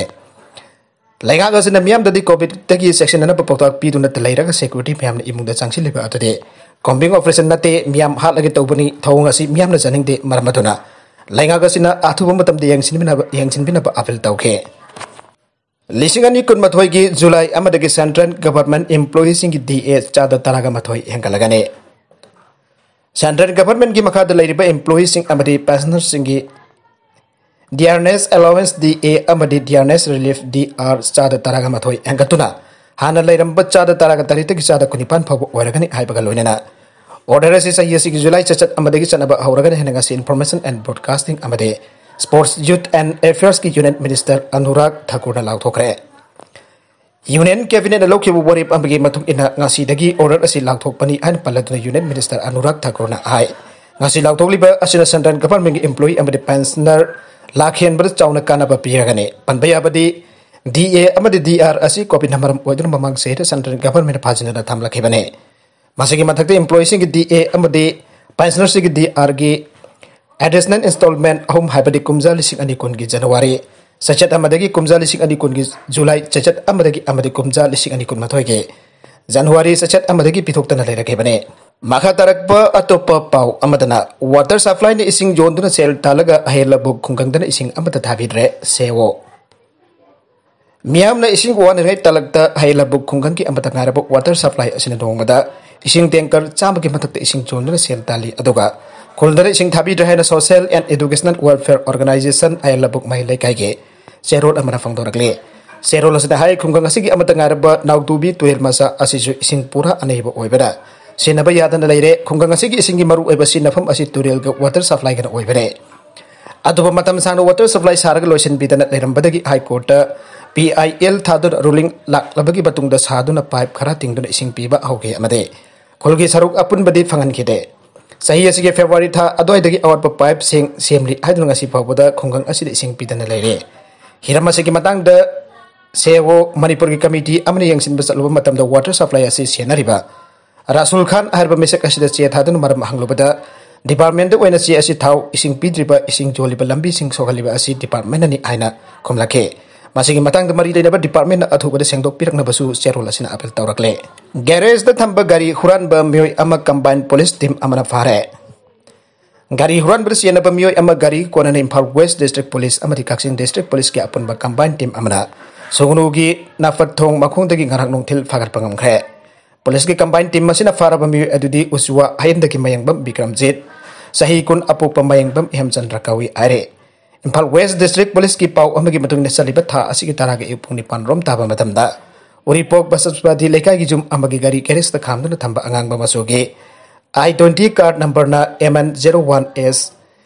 ꯂꯩꯉꯥꯛ ꯑꯁꯤꯅ ꯃꯤꯌꯥꯝꯗꯗꯤ COVID ꯇꯒꯤ ꯆꯦꯛꯁꯤꯟꯅꯅꯕ ꯄꯥꯎꯇꯥꯛ ꯄꯤꯗꯨꯅ ꯂꯩꯔꯒ security ꯃꯌꯥꯝꯅ ꯏꯃꯨꯡꯗ ꯆꯪꯁꯤꯜꯂꯤꯕ ꯑꯗꯨꯗꯤ combing operation ꯅꯠꯇꯦ, ꯃꯤꯌꯥꯝ ꯍꯥꯠꯂꯒꯦ ꯇꯧꯕꯅꯤ, ꯊꯧꯑꯣꯡ ꯑꯁꯤ ꯃꯤꯌꯥꯝꯅ ꯆꯥꯅꯤꯡꯗꯦ꯫ ꯃꯔꯝ ꯑꯗꯨꯅ ꯂꯩꯉꯥꯛ ꯑꯁꯤꯅ ꯑꯊꯨꯕ ꯃꯇꯝꯗ ꯌꯦꯡꯁꯤꯟꯕꯤꯅꯕ, ꯌꯦꯡꯁꯤꯟꯕꯤꯅꯕ appeal ꯇꯧꯈꯤ꯫ ꯂꯤꯁꯤꯡ ꯑꯅꯤ ꯀꯨꯟꯃꯥꯊꯣꯏꯒꯤ ꯖꯨꯂꯥꯏ ꯑꯃꯗꯒꯤ central government employee ꯁꯤꯡꯒꯤ D A ꯆꯥꯗ ꯇꯔꯥꯒ ꯃꯥꯊꯣꯏ ꯍꯦꯟꯒꯠꯂꯒꯅꯤ꯫ Central government ꯀꯤ ꯃꯈꯥꯗ ꯂꯩꯔꯤꯕ employee ꯁꯤꯡ ꯑꯃꯗꯤ pensioner ꯁꯤꯡꯒꯤ dearness allowance D A ꯑꯃꯗꯤ dearness relief D R ꯆꯥꯗ ꯇꯔꯥꯒ ꯃꯥꯊꯣꯏ ꯍꯦꯟꯒꯠꯇꯨꯅ ꯍꯥꯟꯅ ꯂꯩꯔꯝꯕ ꯆꯥꯗ ꯇꯔꯥꯒ ꯇꯔꯦꯠꯇꯒꯤ ꯆꯥꯗ ꯀꯨꯟꯅꯤꯄꯥꯟ ꯐꯥꯎꯕ ꯑꯣꯏꯔꯒꯅꯤ ꯍꯥꯏꯕꯒ ꯂꯣꯏꯅꯅ, order ꯑꯁꯤ ꯆꯍꯤ ꯑꯁꯤꯒꯤ ꯖꯨꯂꯥꯏ ꯆꯩꯆꯠ ꯑꯃꯗꯒꯤ ꯆꯠꯅꯕ ꯍꯧꯔꯒꯅꯤ ꯍꯥꯏꯅ ꯉꯁꯤ Information and Broadcasting ꯑꯃꯗꯤ Sports, Youth and Affairs ꯀꯤ Union Minister Anurag ꯊꯥꯀꯨꯔꯅ ꯂꯥꯎꯊꯣꯛꯈ꯭ꯔꯦ꯫ Union Cabinet ꯅ ꯂꯧꯈꯤꯕ ꯋꯥꯔꯦꯞ ꯑꯃꯒꯤ ꯃꯇꯨꯡ ꯏꯟꯅ ꯉꯁꯤꯗꯒꯤ order ꯑꯁꯤ ꯂꯥꯎꯊꯣꯛꯄꯅꯤ ꯍꯥꯏꯅ ꯄꯜꯂꯗꯨꯅ Union Minister ꯑꯅꯨꯔꯥꯒ ꯊꯥꯀꯨꯔꯅ ꯍꯥꯏ, ꯉꯁꯤ ꯂꯥꯎꯊꯣꯛꯂꯤꯕ ꯑꯁꯤꯅ central government ꯀꯤ employee ꯑꯃꯗꯤ pensioner ꯂꯥꯛ ꯍꯦꯟꯕꯗ ꯆꯥꯎꯅ ꯀꯥꯟꯅꯕ ꯄꯤꯔꯒꯅꯤ꯫ ꯄꯟꯕ ꯌꯥꯕꯗꯤ, DA ꯑꯃꯗꯤ DR ꯑꯁꯤ COVID-ꯅ ꯃꯔꯝ ꯑꯣꯏꯗꯨꯅ ꯃꯃꯥꯡ ꯆꯍꯤꯗ central government ꯐꯥꯖꯤꯟꯗꯨꯅ ꯊꯝꯂꯛꯈꯤꯕꯅꯤ꯫ ꯃꯁꯤꯒꯤ ꯃꯊꯛꯇ employeeꯁꯤꯡꯒꯤ DA ꯑꯃꯗꯤ pensionerꯁꯤꯡꯒꯤ DRꯒꯤ additional installment ꯑꯍꯨꯝ, ꯍꯥꯏꯕꯗꯤ ꯀꯨꯝꯖꯥ ꯂꯤꯁꯤꯡ ꯑꯅꯤ ꯀꯨꯟꯒꯤ January ꯆꯩꯆꯠ ꯑꯃꯗꯒꯤ ꯀꯨꯝꯖꯥ ꯂꯤꯁꯤꯡ ꯑꯅꯤ ꯀꯨꯟꯒꯤ July ꯆꯩꯆꯠ ꯑꯃꯗꯒꯤ ꯑꯃꯗꯤ ꯀꯨꯝꯖꯥ ꯂꯤꯁꯤꯡ ꯑꯅꯤ ꯀꯨꯟꯃꯥꯊꯣꯏꯒꯤ January ꯆꯩꯆꯠ ꯑꯃꯗꯒꯤ ꯄꯤꯊꯣꯛꯇꯅ ꯂꯩꯔꯛꯈꯤꯕꯅꯤ꯫ ꯃꯈꯥ ꯇꯥꯔꯛꯄ ꯑꯇꯣꯞꯄ ꯄꯥꯎ ꯑꯃꯗꯅ, water supplyꯅ ꯏꯁꯤꯡ ꯌꯣꯟꯗꯨꯅ ꯁꯦꯜ ꯇꯥꯜꯂꯒ ꯍꯌꯦꯜ ꯂꯕꯨꯛ ꯈꯨꯡꯒꯪꯗꯅ ꯏꯁꯤꯡ ꯑꯃꯠꯇ ꯊꯥꯕꯤꯗ꯭ꯔꯦ, ꯁꯦꯑꯣ꯫ ꯃꯤꯌꯥꯝꯅ ꯏꯁꯤꯡ ꯋꯥꯅꯔꯤꯉꯩ ꯇꯥꯂꯛꯇ ꯍꯌꯦꯜ ꯂꯕꯨꯛ ꯈꯨꯡꯒꯪꯒꯤ ꯑꯃꯠꯇ ꯉꯥꯏꯔꯕ water supply ꯑꯁꯤꯅ ꯅꯣꯡꯃꯗ ꯏꯁꯤꯡ tanker ꯆꯥꯝꯃꯒꯤ ꯃꯊꯛꯇ ꯏꯁꯤꯡ ꯆꯣꯟꯗꯨꯅ ꯁꯦꯜ ꯇꯥꯜꯂꯤ꯫ ꯑꯗꯨꯒ ꯈꯨꯜꯗꯅ ꯏꯁꯤꯡ ꯊꯥꯕꯤꯗ꯭ꯔꯦ ꯍꯥꯏꯅ Social and Educational Welfare Organisation ꯍꯌꯦꯜ ꯂꯕꯨꯛ ꯃꯍꯩ ꯂꯩꯀꯥꯏꯒꯤ ꯆꯦꯔꯣꯜ ꯑꯃꯅ ꯐꯣꯡꯗꯣꯔꯛꯂꯤ꯫ ꯆꯦꯔꯣꯜ ꯑꯁꯤꯗ ꯍꯥꯏ, ꯈꯨꯡꯒꯪ ꯑꯁꯤꯒꯤ ꯑꯃꯠꯇ ꯉꯥꯏꯔꯕ ꯅꯥꯎꯇꯨꯕꯤ ꯇꯨꯔꯦꯜ ꯃꯆꯥ ꯑꯁꯤꯁꯨ ꯏꯁꯤꯡ ꯄꯨꯔꯥ ꯑꯅꯩꯕ ꯑꯣꯏꯕꯅ ꯁꯤꯖꯤꯟꯅꯕ ꯌꯥꯗꯅ ꯂꯩꯔꯦ꯫ ꯈꯨꯡꯒꯪ ꯑꯁꯤꯒꯤ ꯏꯁꯤꯡꯒꯤ ꯃꯔꯨꯑꯣꯏꯕ ꯁꯤꯖꯤꯟꯅꯐꯝ ꯑꯁꯤ ꯇꯨꯔꯦꯜꯒ water supplyꯒꯅ ꯑꯣꯏꯕꯅꯦ꯫ ꯑꯗꯨꯕꯨ ꯃꯇꯝ ꯁꯥꯡꯅ water supply ꯁꯥꯔꯒ ꯂꯣꯏꯁꯤꯟꯕꯤꯗꯅ ꯂꯩꯔꯝꯕꯗꯒꯤ High Courtꯇ PIL ꯊꯥꯗꯨꯅ ruling ꯂꯥꯛꯂꯕꯒꯤ ꯃꯇꯨꯡꯗ ꯁꯥꯗꯨꯅ pipe ꯈꯔ ꯇꯤꯡꯗꯨꯅ ꯏꯁꯤꯡ ꯄꯤꯕ ꯍꯧꯈꯤ ꯑꯃꯗꯤ ꯈꯨꯜꯒꯤ ꯁꯔꯨꯛ ꯑꯄꯨꯟꯕꯗꯤ ꯐꯪꯍꯟꯈꯤꯗꯦ꯫ ꯆꯍꯤ ꯑꯁꯤꯒꯤ February ꯊꯥ ꯑꯗꯨꯋꯥꯏꯗꯒꯤ ꯑꯋꯥꯠꯄ pipeꯁꯤꯡ ꯁꯦꯝꯂꯤ ꯍꯥꯏꯗꯨꯅ ꯉꯁꯤ ꯐꯥꯎꯕꯗ ꯈꯨꯡꯒꯪ ꯑꯁꯤꯗ ꯏꯁꯤꯡ ꯄꯤꯗꯅ ꯂꯩꯔꯦ꯫ ꯍꯤꯔꯝ ꯑꯁꯤꯒꯤ ꯃꯇꯥꯡꯗ ꯁꯦꯑꯣ ꯃꯅꯤꯄꯨꯔꯒꯤ committee ꯑꯃꯅ ꯌꯦꯡꯁꯤꯟꯕ ꯆꯠꯂꯨꯕ ꯃꯇꯝꯗ water supply ꯑꯁꯤ ꯁꯦꯟꯅꯔꯤꯕ ꯔꯥꯁꯨꯜ ꯈꯥꯟ ꯍꯥꯏꯔꯤꯕ ꯃꯤꯁꯛ ꯑꯁꯤꯗ ꯆꯦ ꯊꯥꯗꯨꯅ ꯃꯔꯝ ꯍꯪꯂꯨꯕꯗ, departmentꯇ ꯑꯣꯏꯅ ꯆꯦ ꯑꯁꯤ ꯊꯥꯎ, ꯏꯁꯤꯡ ꯄꯤꯗ꯭ꯔꯤꯕ, ꯏꯁꯤꯡ ꯆꯣꯜꯂꯤꯕ ꯂꯝꯕꯤꯁꯤꯡ ꯁꯣꯛꯍꯜꯂꯤꯕ ꯑꯁꯤ departmentꯅꯅꯤ ꯍꯥꯏꯅ ꯈꯨꯝꯂꯛꯈꯤ꯫ ꯃꯁꯤꯒꯤ ꯃꯇꯥꯡꯗ ꯃꯔꯤ ꯂꯩꯅꯕ departmentꯅ ꯑꯊꯨꯕꯗ ꯁꯦꯡꯗꯣꯛꯄꯤꯔꯛꯅꯕꯁꯨ ꯆꯦꯔꯣꯜ ꯑꯁꯤꯅ appeal ꯇꯧꯔꯛꯂꯦ꯫ Garageꯇ ꯊꯝꯕ ꯒꯥꯔꯤ ꯍꯨꯔꯥꯟꯕ ꯃꯤꯑꯣꯏ ꯑꯃ combined police team ꯑꯃꯅ ꯐꯥꯔꯦ꯫ ꯒꯥꯔꯤ ꯍꯨꯔꯥꯟꯕꯗ ꯆꯦꯟꯅꯕ ꯃꯤꯑꯣꯏ ꯑꯃ ꯒꯥꯔꯤ ꯀꯣꯟꯅꯅ ꯏꯝꯐꯥꯜ West District Police ꯑꯃꯗꯤ ꯀꯛꯆꯤꯡ District Policeꯀꯤ ꯑꯄꯨꯟꯕ combined team ꯑꯃꯅ ꯁꯨꯒꯅꯨꯒꯤ ꯅꯥꯐꯠꯊꯣꯡ ꯃꯈꯣꯡꯗꯒꯤ ꯉꯔꯥꯡ ꯅꯨꯡꯊꯤꯜ ꯐꯥꯒꯠꯄ ꯉꯝꯈ꯭ꯔꯦ꯫ Policeꯀꯤ combined team ꯑꯁꯤꯅ ꯐꯥꯔꯕ ꯃꯤꯑꯣꯏ ꯑꯗꯨꯗꯤ ꯎꯆꯨꯋꯥ ꯍꯌꯦꯟꯗꯒꯤ ꯃꯌꯦꯡꯕꯝ ꯕꯤꯀ꯭ꯔꯝꯖꯤꯠ, ꯆꯍꯤ ꯀꯨꯟ, ꯑꯄꯣꯛꯄ ꯃꯌꯦꯡꯕꯝ ꯏꯍꯦꯝꯆꯟꯗ꯭ꯔ ꯀꯧꯏ ꯍꯥꯏꯔꯦ꯫ ꯏꯝꯐꯥꯜ West District Policeꯀꯤ ꯄꯥꯎ ꯑꯃꯒꯤ ꯃꯇꯨꯡ ꯏꯟꯅ, ꯆꯠꯂꯤꯕ ꯊꯥ ꯑꯁꯤꯒꯤ ꯇꯔꯥꯒꯤ ꯑꯌꯨꯛ ꯄꯨꯡ ꯅꯤꯄꯥꯟ ꯔꯣꯝ ꯇꯥꯕ ꯃꯇꯝꯗ ꯎꯔꯤꯄꯣꯛ ꯕꯁꯄꯇꯤ ꯂꯩꯀꯥꯏꯒꯤ ꯌꯨꯝ ꯑꯃꯒꯤ ꯒꯥꯔꯤ garageꯇ ꯈꯥꯝꯗꯨꯅ ꯊꯝꯕ ꯑꯉꯥꯡꯕ ꯃꯆꯨꯒꯤ I twenty car numberꯅ MN zero one S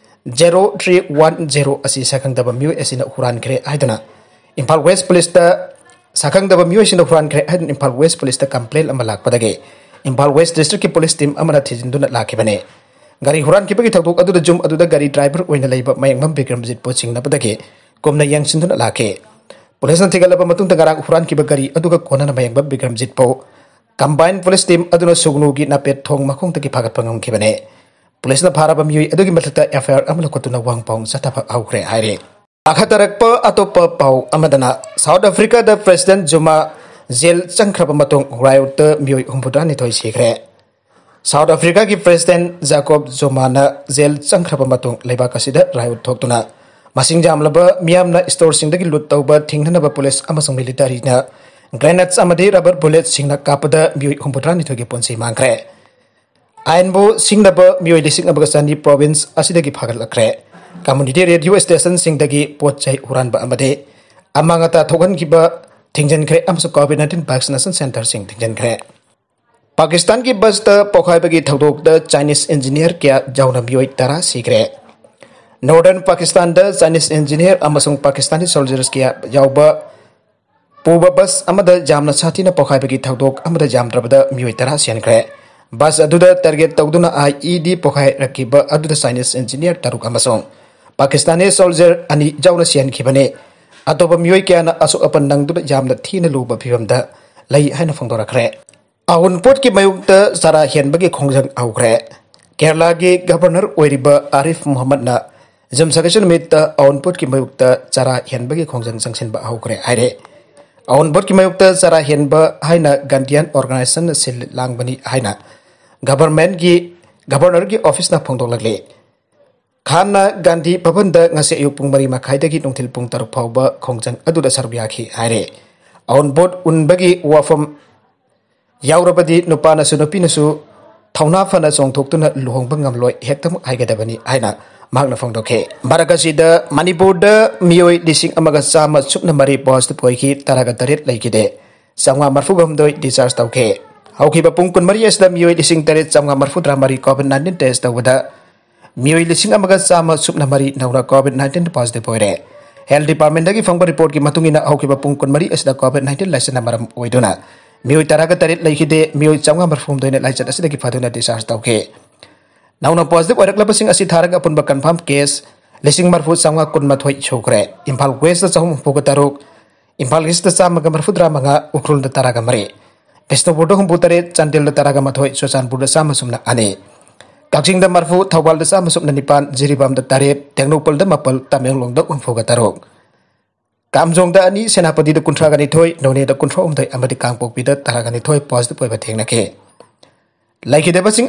zero three one zero ꯑꯁꯤ ꯁꯛꯈꯪꯗꯕ ꯃꯤꯑꯣꯏ ꯑꯁꯤꯅ ꯍꯨꯔꯥꯟꯈ꯭ꯔꯦ ꯍꯥꯏꯗꯨꯅ ꯏꯝꯐꯥꯜ West Policeꯇ, ꯁꯛꯈꯪꯗꯕ ꯃꯤꯑꯣꯏꯁꯤꯡꯅ ꯍꯨꯔꯥꯟꯈ꯭ꯔꯦ ꯍꯥꯏꯗꯨꯅ ꯏꯝꯐꯥꯜ West Policeꯇ complaint ꯑꯃ ꯂꯥꯛꯄꯗꯒꯤ ꯏꯝꯐꯥꯜ West Districtꯀꯤ police team ꯑꯃꯅ ꯊꯤꯖꯤꯟꯗꯨꯅ ꯂꯥꯛꯈꯤꯕꯅꯤ꯫ ꯒꯥꯔꯤ ꯍꯨꯔꯥꯟꯈꯤꯕꯒꯤ ꯊꯧꯗꯣꯛ ꯑꯗꯨꯗ ꯌꯨꯝ ꯑꯗꯨꯗ ꯒꯥꯔꯤ driver ꯑꯣꯏꯅ ꯂꯩꯕ ꯃꯌꯦꯡꯕꯝ ꯕꯤꯀ꯭ꯔꯝꯖꯤꯠꯄꯨ ꯆꯤꯡꯅꯕꯗꯒꯤ ꯀꯨꯞꯅ ꯌꯦꯡꯁꯤꯟꯗꯨꯅ ꯂꯥꯛꯈꯤ꯫ ꯄꯨꯂꯤꯁꯅ ꯊꯤꯒꯠꯂꯕ ꯃꯇꯨꯡꯗ ꯉꯔꯥꯡ ꯍꯨꯔꯥꯟꯈꯤꯕ ꯒꯥꯔꯤ ꯑꯗꯨꯒ ꯀꯣꯟꯅꯅ ꯃꯌꯦꯡꯕ ꯕꯤꯀ꯭ꯔꯝꯖꯤꯠꯄꯨ combined police team ꯑꯗꯨꯅ ꯁꯨꯒꯅꯨꯒꯤ ꯅꯥꯄꯦꯠ ꯊꯣꯡ ꯃꯈꯣꯡꯗꯒꯤ ꯐꯥꯒꯠꯄ ꯉꯝꯈꯤꯕꯅꯤ꯫ ꯄꯨꯂꯤꯁꯅ ꯐꯥꯔꯕ ꯃꯤꯑꯣꯏ ꯑꯗꯨꯒꯤ ꯃꯊꯛꯇ F I R ꯑꯃ ꯂꯧꯈꯠꯇꯨꯅ ꯋꯥꯍꯪ ꯄꯥꯎꯍꯪ ꯆꯠꯊꯕ ꯍꯧꯈ꯭ꯔꯦ ꯍꯥꯏꯔꯤ꯫ ꯄꯥꯈꯠꯇꯔꯛꯄ ꯑꯇꯣꯞꯄ ꯄꯥꯎ ꯑꯃꯗꯅ, ꯁꯥꯎꯠ ꯑꯐ꯭ꯔꯤꯀꯥꯗ ꯄ꯭ꯔꯦꯁꯤꯗꯦꯟꯠ ꯖꯨꯃꯥ ꯖꯦꯜ ꯆꯪꯈ꯭ꯔꯕ ꯃꯇꯨꯡ ꯔꯥꯏꯑꯣꯠꯇ ꯃꯤꯑꯣꯏ ꯍꯨꯝꯐꯨꯇꯔꯥꯅꯤꯊꯣꯏ ꯁꯤꯈ꯭ꯔꯦ꯫ ꯁꯥꯎꯠ ꯑꯐ꯭ꯔꯤꯀꯥꯒꯤ ꯄ꯭ꯔꯦꯁꯤꯗꯦꯟꯠ ꯖꯥꯀꯣꯕ ꯖꯨꯃꯥꯅ ꯖꯦꯜ ꯆꯪꯈ꯭ꯔꯕ ꯃꯇꯨꯡ ꯂꯩꯕꯥꯛ ꯑꯁꯤꯗ ꯔꯥꯏꯑꯣꯠ ꯊꯣꯛꯇꯨꯅ ꯃꯁꯤꯡ ꯌꯥꯝꯂꯕ ꯃꯤꯌꯥꯝꯅ ꯁ꯭ꯇꯣꯔꯁꯤꯡꯗꯒꯤ ꯂꯨꯠ ꯇꯧꯕ ꯊꯤꯡꯅꯅꯕ ꯄꯨꯂꯤꯁ ꯑꯃꯁꯨꯡ ꯃꯤꯂꯤꯇꯔꯤꯅ grenades ꯑꯃꯗꯤ rubber bulletꯁꯤꯡꯅ ꯀꯥꯞꯄꯗ ꯃꯤꯑꯣꯏ ꯍꯨꯝꯐꯨꯇꯔꯥꯅꯤꯊꯣꯏꯒꯤ ꯄꯨꯟꯁꯤ ꯃꯥꯡꯈ꯭ꯔꯦ꯫ ꯑꯥꯏꯟꯕꯨ ꯁꯤꯡꯅꯕ ꯃꯤꯑꯣꯏ ꯂꯤꯁꯤꯡ ꯑꯃꯒ ꯆꯅꯤ ꯄ꯭ꯔꯣꯚꯤꯟꯁ ꯑꯁꯤꯗꯒꯤ ꯐꯒꯠꯂꯛꯈ꯭ꯔꯦ꯫ ꯀꯝꯃ꯭ꯌꯨꯅꯤꯇꯤ ꯔꯦꯗꯤꯑꯣ ꯁ꯭ꯇꯦꯁꯟꯁꯤꯡꯗꯒꯤ ꯄꯣꯠ ꯆꯩ ꯍꯨꯔꯥꯟꯕ ꯑꯃꯗꯤ ꯑꯃꯥꯡ ꯑꯇꯥ ꯊꯣꯛꯍꯟꯈꯤꯕ ꯊꯤꯡꯖꯤꯟꯈ꯭ꯔꯦ ꯑꯃꯁꯨꯡ COVID nineteen vaccination centreꯁꯤꯡ ꯊꯤꯡꯖꯤꯟꯈ꯭ꯔꯦ꯫ ꯄꯥꯀꯤꯁꯇꯥꯟꯒꯤ ꯕꯁꯇ ꯄꯣꯈꯥꯏꯕꯒꯤ ꯊꯧꯗꯣꯛꯇ ꯆꯥꯏꯅꯤꯁ ꯏꯟꯖꯤꯅꯤꯌꯔ ꯀꯌꯥ ꯌꯥꯎꯅ ꯃꯤꯑꯣꯏ ꯇꯔꯥ ꯁꯤꯈ꯭ꯔꯦ꯫ ꯅꯣꯔꯗꯔꯟ ꯄꯥꯀꯤꯁꯇꯥꯟꯗ ꯆꯥꯏꯅꯤꯁ ꯏꯟꯖꯤꯅꯤꯌꯔ ꯑꯃꯁꯨꯡ ꯄꯥꯀꯤꯁꯇꯥꯅꯤ ꯁꯣꯜꯖꯔꯁ ꯀꯌꯥ ꯌꯥꯎꯕ ꯄꯨꯕ ꯕꯁ ꯑꯃꯗ ꯌꯥꯝꯅ ꯁꯥꯊꯤꯅ ꯄꯣꯈꯥꯏꯕꯒꯤ ꯊꯧꯗꯣꯛ ꯑꯃꯗ ꯌꯥꯝꯗ꯭ꯔꯕꯗ ꯃꯤꯑꯣꯏ ꯇꯔꯥ ꯁꯤꯍꯟꯈ꯭ꯔꯦ꯫ ꯕꯁ ꯑꯗꯨꯗ target ꯇꯧꯗꯨꯅ IED ꯄꯣꯈꯥꯏꯔꯛꯈꯤꯕ ꯑꯗꯨꯗ ꯆꯥꯏꯅꯤꯁ ꯏꯟꯖꯤꯅꯤꯌꯔ ꯇꯔꯨꯛ ꯑꯃꯁꯨꯡ ꯄꯥꯀꯤꯁꯇꯥꯅꯤ ꯁꯣꯜꯖꯔ ꯑꯅꯤ ꯌꯥꯎꯅ ꯁꯤꯍꯟꯈꯤꯕꯅꯤ꯫ ꯑꯇꯣꯞꯄ ꯃꯤꯑꯣꯏ ꯀꯌꯥꯅ ꯑꯁꯣꯛ ꯑꯄꯟ ꯅꯪꯗꯨꯅ ꯌꯥꯝꯅ ꯊꯤꯅ ꯂꯨꯕ ꯐꯤꯕꯝꯗ ꯂꯩ ꯍꯥꯏꯅ ꯐꯣꯡꯗꯣꯔꯛꯈ꯭ꯔꯦ꯫ ꯑꯋꯨꯟꯄꯣꯠꯀꯤ ꯃꯥꯌꯣꯛꯇ ꯆꯔꯥ ꯍꯦꯟꯕꯒꯤ ꯈꯣꯡꯖꯪ ꯍꯧꯈ꯭ꯔꯦ꯫ ꯀꯦꯔꯂꯥꯒꯤ ꯒꯚꯔꯅꯔ ꯑꯣꯏꯔꯤꯕ ꯑꯥꯔꯤꯐ ꯃꯨꯍꯝꯃꯗꯅ ꯌꯨꯝꯁꯥꯀꯩꯁꯥ ꯅꯨꯃꯤꯠꯇ ꯑꯋꯨꯟꯄꯣꯠꯀꯤ ꯃꯥꯌꯣꯛꯇ ꯆꯔꯥ ꯍꯦꯟꯕꯒꯤ ꯈꯣꯡꯖꯪ ꯆꯪꯁꯤꯟꯕ ꯍꯧꯈ꯭ꯔꯦ ꯍꯥꯏꯔꯦ꯫ ꯑꯋꯨꯟꯄꯣꯠꯀꯤ ꯃꯥꯌꯣꯛꯇ ꯆꯔꯥ ꯍꯦꯟꯕ ꯍꯥꯏꯅ ꯒꯥꯟꯙꯤꯌꯥꯟ ꯑꯣꯔꯒꯅꯥꯏꯖꯦꯁꯟꯅ ꯁꯤꯜ ꯂꯥꯡꯕꯅꯤ ꯍꯥꯏꯅ ꯒꯚꯔꯟꯃꯦꯟꯠꯀꯤ, ꯒꯚꯔꯅꯔꯒꯤ ꯑꯣꯐꯤꯁꯅ ꯐꯣꯡꯗꯣꯛꯂꯛꯂꯤ꯫ ꯈꯥꯟꯅ ꯒꯥꯟꯙꯤ ꯚꯕꯟꯗ ꯉꯁꯤ ꯑꯌꯨꯛ ꯄꯨꯡ ꯃꯔꯤ ꯃꯈꯥꯏꯗꯒꯤ ꯅꯨꯡꯊꯤꯜ ꯄꯨꯡ ꯇꯔꯨꯛ ꯐꯥꯎꯕ ꯈꯣꯡꯖꯪ ꯑꯗꯨꯗ ꯁꯔꯨꯛ ꯌꯥꯈꯤ ꯍꯥꯏꯔꯦ꯫ ꯑꯋꯨꯟꯄꯣꯠ ꯎꯟꯕꯒꯤ ꯋꯥꯐꯝ ꯌꯥꯎꯔꯕꯗꯤ ꯅꯨꯄꯥꯅꯁꯨ ꯅꯨꯄꯤꯅꯁꯨ ꯊꯧꯅꯥ ꯐꯅ ꯆꯣꯡꯊꯣꯛꯇꯨꯅ ꯂꯨꯍꯣꯡꯕ ꯉꯝꯂꯣꯏ, ꯍꯦꯛꯇꯃꯛ ꯍꯥꯏꯒꯗꯕꯅꯤ ꯍꯥꯏꯅ ꯃꯍꯥꯛꯅ ꯐꯣꯡꯗꯣꯛꯈꯤ꯫ ꯃꯔꯛ ꯑꯁꯤꯗ ꯃꯅꯤꯄꯨꯔꯗ ꯃꯤꯑꯣꯏ ꯂꯤꯁꯤꯡ ꯑꯃꯒ ꯆꯥꯝꯃ ꯁꯨꯞꯅ ꯃꯔꯤ positive ꯑꯣꯏꯈꯤ, ꯇꯔꯥꯒ ꯇꯔꯦꯠ ꯂꯩꯈꯤꯗꯦ, ꯆꯥꯝꯃꯉꯥ ꯃꯔꯤꯐꯨ ꯍꯨꯝꯗꯣꯏ discharge ꯇꯧꯈꯤ꯫ ꯍꯧꯈꯤꯕ ꯄꯨꯡ ꯀꯨꯟꯃꯔꯤ ꯑꯁꯤꯗ ꯃꯤꯑꯣꯏ ꯂꯤꯁꯤꯡ ꯇꯔꯦꯠ ꯆꯥꯝꯃꯉꯥ ꯃꯔꯤꯐꯨꯇꯔꯥ ꯃꯔꯤ COVID nineteen test ꯇꯧꯕꯗ ꯃꯤꯑꯣꯏ ꯂꯤꯁꯤꯡ ꯑꯃꯒ ꯆꯥꯝꯃ ꯁꯨꯞꯅ ꯃꯔꯤ ꯅꯧꯅ COVID nineteen positive ꯑꯣꯏꯔꯦ꯫ Health Departmentꯇꯒꯤ ꯐꯪꯕ reportꯀꯤ ꯃꯇꯨꯡ ꯏꯟꯅ ꯍꯧꯈꯤꯕ ꯄꯨꯡ ꯀꯨꯟꯃꯔꯤ ꯑꯁꯤꯗ COVID nineteen ꯂꯥꯏꯆꯠꯅ ꯃꯔꯝ ꯑꯣꯏꯗꯨꯅ ꯃꯤꯑꯣꯏ ꯇꯔꯥꯒ ꯇꯔꯦꯠ ꯂꯩꯈꯤꯗꯦ, ꯃꯤꯑꯣꯏ ꯆꯥꯝꯃꯉꯥ ꯃꯔꯤꯐꯨ ꯍꯨꯝꯗꯣꯏꯅ ꯂꯥꯏꯆꯠ ꯑꯁꯤꯗꯒꯤ ꯐꯗꯨꯅ discharge ꯇꯧꯈꯤ꯫ ꯅꯧꯅ positive ꯑꯣꯏꯔꯛꯂꯕꯁꯤꯡ ꯑꯁꯤ ꯊꯥꯔꯒ ꯑꯄꯨꯟꯕ confirm case ꯂꯤꯁꯤꯡ ꯃꯔꯤꯐꯨ ꯆꯥꯝꯃꯉꯥ ꯀꯨꯟꯃꯥꯊꯣꯏ ꯁꯨꯈ꯭ꯔꯦ꯫ ꯏꯝꯐꯥꯜ Westꯇ ꯆꯍꯨꯝ ꯍꯨꯝꯐꯨꯒ ꯇꯔꯨꯛ, ꯏꯝꯐꯥꯜ ꯏꯁꯇ ꯆꯥꯝꯃꯒ ꯃꯔꯤꯐꯨꯇꯔꯥ ꯃꯉꯥ, ꯎꯈ꯭ꯔꯨꯜꯗ ꯇꯔꯥꯒ ꯃꯔꯤ, ꯕꯤꯁꯅꯨꯄꯨꯔꯗ ꯍꯨꯝꯐꯨ ꯇꯔꯦꯠ, ꯆꯥꯟꯗꯦꯜꯗ ꯇꯔꯥꯒ ꯃꯥꯊꯣꯏ, ꯆꯨꯔꯆꯥꯟꯄꯨꯔꯗ ꯆꯥꯝꯃ ꯁꯨꯞꯅ ꯑꯅꯤ, ꯀꯛꯆꯤꯡꯗ ꯃꯔꯤꯐꯨ, ꯊꯧꯕꯥꯜꯗ ꯆꯥꯝꯃ ꯁꯨꯞꯅ ꯅꯤꯄꯥꯟ, ꯖꯤꯔꯤꯕꯥꯝꯗ ꯇꯔꯦꯠ, ꯇꯦꯡꯅꯧꯄꯜꯗ ꯃꯥꯄꯜ, ꯇꯃꯦꯡꯂꯣꯡꯗ ꯍꯨꯝꯐꯨꯒ ꯇꯔꯨꯛ, ꯀꯥꯝꯖꯣꯡꯗ ꯑꯅꯤ, ꯁꯦꯅꯥꯄꯇꯤꯗ ꯀꯨꯟꯊ꯭ꯔꯥꯒ ꯅꯤꯊꯣꯏ, ꯅꯣꯅꯦꯗ ꯀꯨꯟꯊ꯭ꯔꯥ ꯍꯨꯝꯗꯣꯏ ꯑꯃꯗꯤ ꯀꯥꯡꯄꯣꯛꯄꯤꯗ ꯇꯔꯥꯒ ꯅꯤꯊꯣꯏ positive ꯑꯣꯏꯕ ꯊꯦꯡꯅꯈꯤ꯫ ꯂꯩꯈꯤꯗꯕꯁꯤꯡ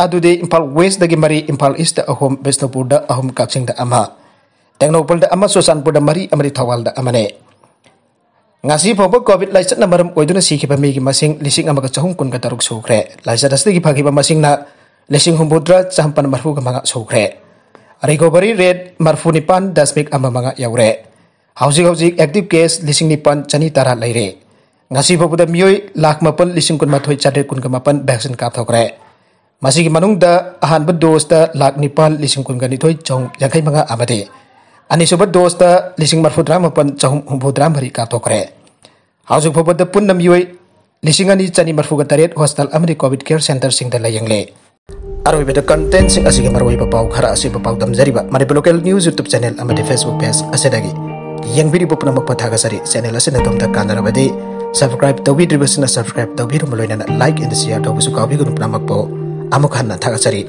ꯑꯗꯨꯗꯤ ꯏꯝꯐꯥꯜ ꯋꯦꯁꯇꯒꯤ ꯃꯔꯤ, ꯏꯝꯐꯥꯜ ꯏꯁꯇ ꯑꯍꯨꯝ, ꯕꯤꯁꯅꯨꯄꯨꯔꯗ ꯑꯍꯨꯝ, ꯀꯛꯆꯤꯡꯗ ꯑꯃ, ꯇꯦꯡꯅꯧꯄꯜꯗ ꯑꯃ, ꯆꯨꯔꯆꯥꯟꯄꯨꯔꯗ ꯃꯔꯤ ꯑꯃꯗꯤ ꯊꯧꯕꯥꯜꯗ ꯑꯃꯅꯤ꯫ ꯉꯁꯤ ꯐꯥꯎꯕ COVID ꯂꯥꯏꯆꯠꯅ ꯃꯔꯝ ꯑꯣꯏꯗꯨꯅ ꯁꯤꯈꯤꯕ ꯃꯤꯒꯤ ꯃꯁꯤꯡ ꯂꯤꯁꯤꯡ ꯑꯃꯒ ꯆꯍꯨꯝ ꯀꯨꯟꯒ ꯇꯔꯨꯛ ꯁꯨꯈ꯭ꯔꯦ꯫ ꯂꯥꯏꯆꯠ ꯑꯁꯤꯗꯒꯤ ꯐꯈꯤꯕ ꯃꯁꯤꯡꯅ ꯂꯤꯁꯤꯡ ꯍꯨꯝꯐꯨꯇꯔꯥ ꯆꯥꯝꯃꯥꯄꯟ ꯃꯔꯤꯐꯨꯒ ꯃꯉꯥ ꯁꯨꯈ꯭ꯔꯦ꯫ Recovery rate ꯃꯔꯤꯐꯨ ꯅꯤꯄꯥꯟ ꯗꯁꯃꯤꯛ ꯑꯃ ꯃꯉꯥ ꯌꯧꯔꯦ꯫ ꯍꯧꯖꯤꯛ ꯍꯧꯖꯤꯛ active case ꯂꯤꯁꯤꯡ ꯅꯤꯄꯥꯟ ꯆꯅꯤ ꯇꯔꯥ ꯂꯩꯔꯦ꯫ ꯉꯁꯤ ꯐꯥꯎꯕꯗ ꯃꯤꯑꯣꯏ ꯂꯥꯈ ꯃꯥꯄꯜ ꯂꯤꯁꯤꯡ ꯀꯨꯟꯃꯥꯊꯣꯏ ꯆꯥꯇ꯭ꯔꯦꯠ ꯀꯨꯟꯒ ꯃꯥꯄꯟ vaccine ꯀꯥꯞꯊꯣꯛꯈ꯭ꯔꯦ꯫ ꯃꯁꯤꯒꯤ ꯃꯅꯨꯡꯗ ꯑꯍꯥꯟꯕ doseꯇ ꯂꯥꯈ ꯅꯤꯄꯥꯜ ꯂꯤꯁꯤꯡ ꯀꯨꯟꯒ ꯅꯤꯊꯣꯏ ꯆꯍꯨꯝ ꯌꯥꯡꯈꯩ ꯃꯉꯥ ꯑꯃꯗꯤ ꯑꯅꯤꯁꯨꯕ doseꯇ ꯂꯤꯁꯤꯡ ꯃꯔꯤꯐꯨꯇꯔꯥ ꯃꯥꯄꯜ ꯆꯍꯨꯝ ꯍꯨꯝꯐꯨꯇꯔꯥ ꯃꯔꯤ ꯀꯥꯞꯊꯣꯛꯈ꯭ꯔꯦ꯫ ꯍꯧꯖꯤꯛ ꯐꯥꯎꯕꯗ ꯄꯨꯟꯅ ꯃꯤꯑꯣꯏ ꯂꯤꯁꯤꯡ ꯑꯅꯤ ꯆꯅꯤ ꯃꯔꯤꯐꯨꯒ ꯇꯔꯦꯠ hospital ꯑꯃꯗꯤ COVID care centreꯁꯤꯡꯗ ꯂꯥꯌꯦꯡꯂꯦ꯫ ꯑꯔꯣꯏꯕꯗ contentꯁꯤꯡ ꯑꯁꯤꯒꯤ ꯃꯔꯨꯑꯣꯏꯕ ꯄꯥꯎ ꯈꯔ ꯑꯁꯤꯕꯨ ꯄꯥꯎꯗꯝꯖꯔꯤꯕ Manipur Local News YouTube channel ꯑꯃꯗꯤ Facebook page ꯑꯁꯤꯗꯒꯤ ꯌꯦꯡꯕꯤꯔꯤꯕ ꯄꯨꯝꯅꯃꯛꯄꯨ ꯊꯥꯒꯠꯆꯔꯤ꯫ Channel ꯑꯁꯤꯅ ꯑꯗꯣꯝꯗ ꯀꯥꯟꯅꯔꯕꯗꯤ subscribe ꯇꯧꯕꯤꯗ꯭ꯔꯤꯕꯁꯤꯡꯅ subscribe ꯇꯧꯕꯤꯔꯝꯕ ꯂꯣꯏꯅꯅ like and share ꯇꯧꯕꯁꯨ ꯀꯥꯎꯕꯤꯒꯅꯨ꯫ ꯄꯨꯝꯅꯃꯛꯄꯨ ꯑꯃꯨꯛ ꯍꯟꯅ ꯊꯥꯒꯠꯆꯔꯤ꯫